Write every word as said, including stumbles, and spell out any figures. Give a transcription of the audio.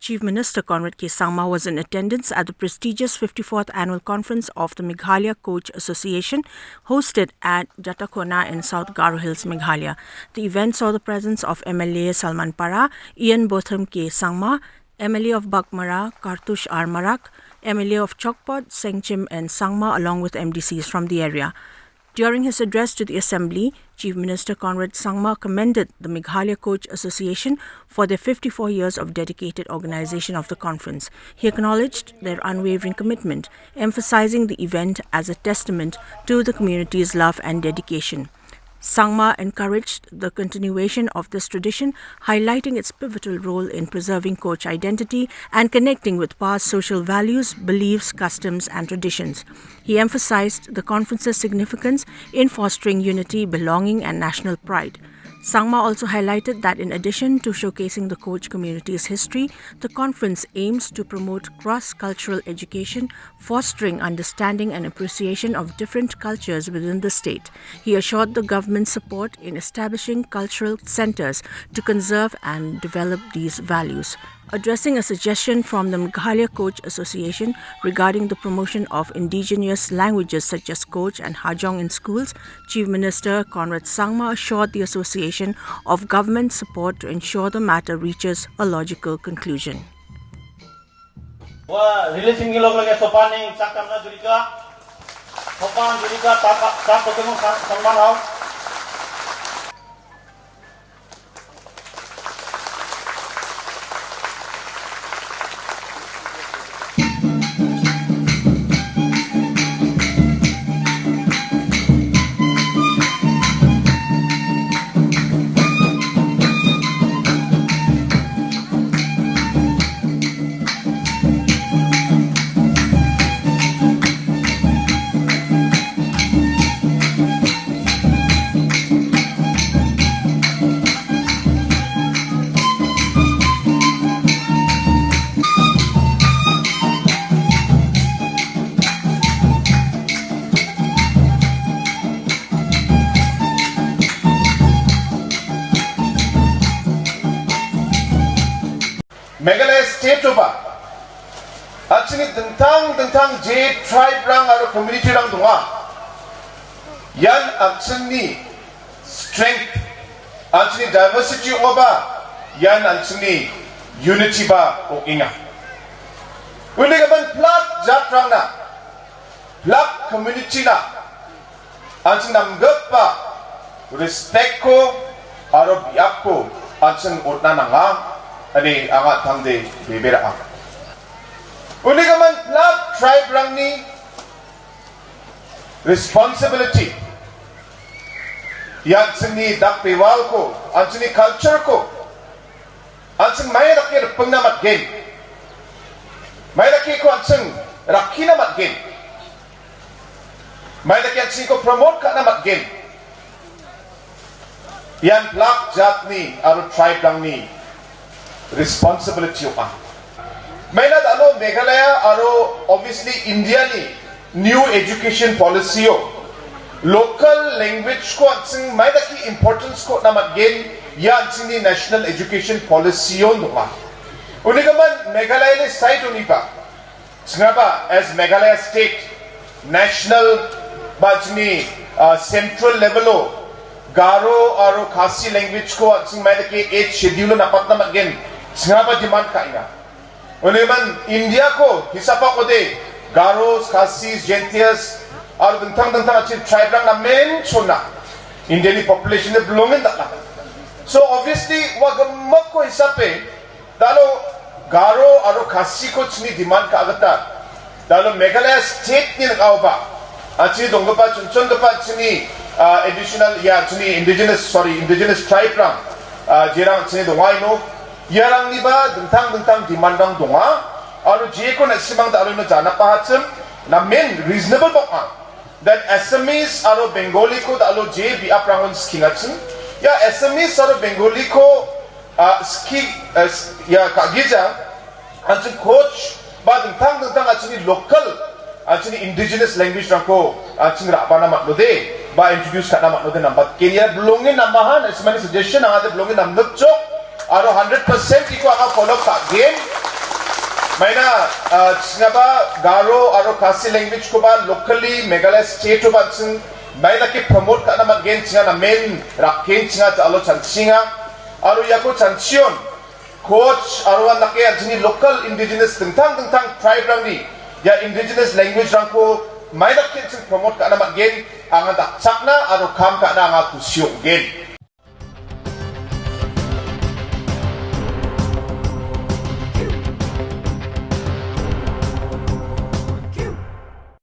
Chief Minister Conrad K Sangma was in attendance at the prestigious fifty-fourth Annual Conference of the Meghalaya Coach Association, hosted at Jatakona in South Garo Hills, Meghalaya. The event saw the presence of M L A Salman Para, Ian Botham K Sangma, M L A of Baghmara, Kartush R Marak, M L A of Chokpot, Sengchim N Sangma, along with M D Cs from the area. During his address to the assembly, Chief Minister Conrad Sangma commended the Meghalaya Coach Association for their fifty-four years of dedicated organization of the conference. He acknowledged their unwavering commitment, emphasizing the event as a testament to the community's love and dedication. Sangma encouraged the continuation of this tradition, highlighting its pivotal role in preserving Koch identity and connecting with past social values, beliefs, customs, and traditions. He emphasized the conference's significance in fostering unity, belonging, and national pride. Sangma also highlighted that in addition to showcasing the Koch community's history, the conference aims to promote cross-cultural education, fostering understanding and appreciation of different cultures within the state. He assured the government's support in establishing cultural centers to conserve and develop these values. Addressing a suggestion from the Meghalaya Koch Association regarding the promotion of indigenous languages such as Koch and Hajong in schools, Chief Minister Conrad Sangma assured the association of government support to ensure the matter reaches a logical conclusion. Wa, releasing ni log lage sopaning chak kamna jurika. Sopan jurika tak, tak kotemu san-, sanman hao. Meghalaya state-oba, an·chingni dingtang dingtang je tribe-rang aro community-rang donga. Ian an·chingni strength, an·chingni diversity ong·aba, ian an·chingni unity-ba ong·enga. Uni gimin plak jatrangna, plak community-na, an·ching namgipa respect-ko aro biapko an·ching on·na nanga, ine anga tangde bebera·a. Uni gimin plak tribe-rangni responsibility, ia an·chingni dakbewalko, an·chingni culture-ko, an·ching mai dake ripengna man·gen. Mai dakeko an·ching rakkina man·gen. Mai dake an·chingko promote ka·na man·gen. Ian plak jatni aro tribe-rangni responsibility ong·a. Maina dalo Meghalaya aro obviously India-ni new education policy-o local language-ko an·ching maidake importance-ko on·na man·gen, ia an·chingni national education policy-o donga. Uni gimin Meghalaya-ni side-oniba, chingaba as Meghalaya state, national ba chingni, ah, central level-o Garo aro Khasi language-ko an·ching maidake eighth schedule-o napatna man·gen, chingaba demand ka·enga. Uni gimin India-ko hisap ka·ode Garo, Khasi, Jaintias aro dingtang dingtang an·ching tribe-rang namen chona. India-ni population-de bilongen dakna. So obviously ua gimikko hisape dalo Garo aro Khasi-ko chingni demand ka·a gita dalo Meghalaya state-ni ning·aoba, ah, chini donggipa chonchongipa chini, ah, additional, ia chini indigenous, sorry, indigenous tribe-rang, ah, jerang chini donga ino, iarangniba dingtang dingtang demand-rang donga, aro jeko na·simang dalo ino janapa hachim, namen reasonable ong·a. That Assamese aro Bengali-ko dalo je biaprangon skingachim, ia Assamese aro Bengali-ko, ah, ski, ah, s-, ia ka·gija, an·ching Koch ba dingtang dingtang an·chingni local, an·chingni indigenous language-rangko an·ching ra·bana man·ode ba introduce ka·na man·ode nambatgen. Ia bilongen namaha, na·simani suggestion ong·ade bilongen namnikchok, aro hundred percent iko anga follow ka·gen. Maina, ah, chingaba Garo aro Khasi language-koba locally Meghalaya state-oba an·ching maina ke promote ka·na man·gen chinga namen rakken chinga ja·alo chanchinga. Aro iako chanchion Koch aro andake an·chingni local indigenous dingtang dingtang tribe-rangni ia indigenous language-rangko maina ke an·ching promote ka·na man·gen, anga dakchakna aro kam ka·na anga kusi ong·gen.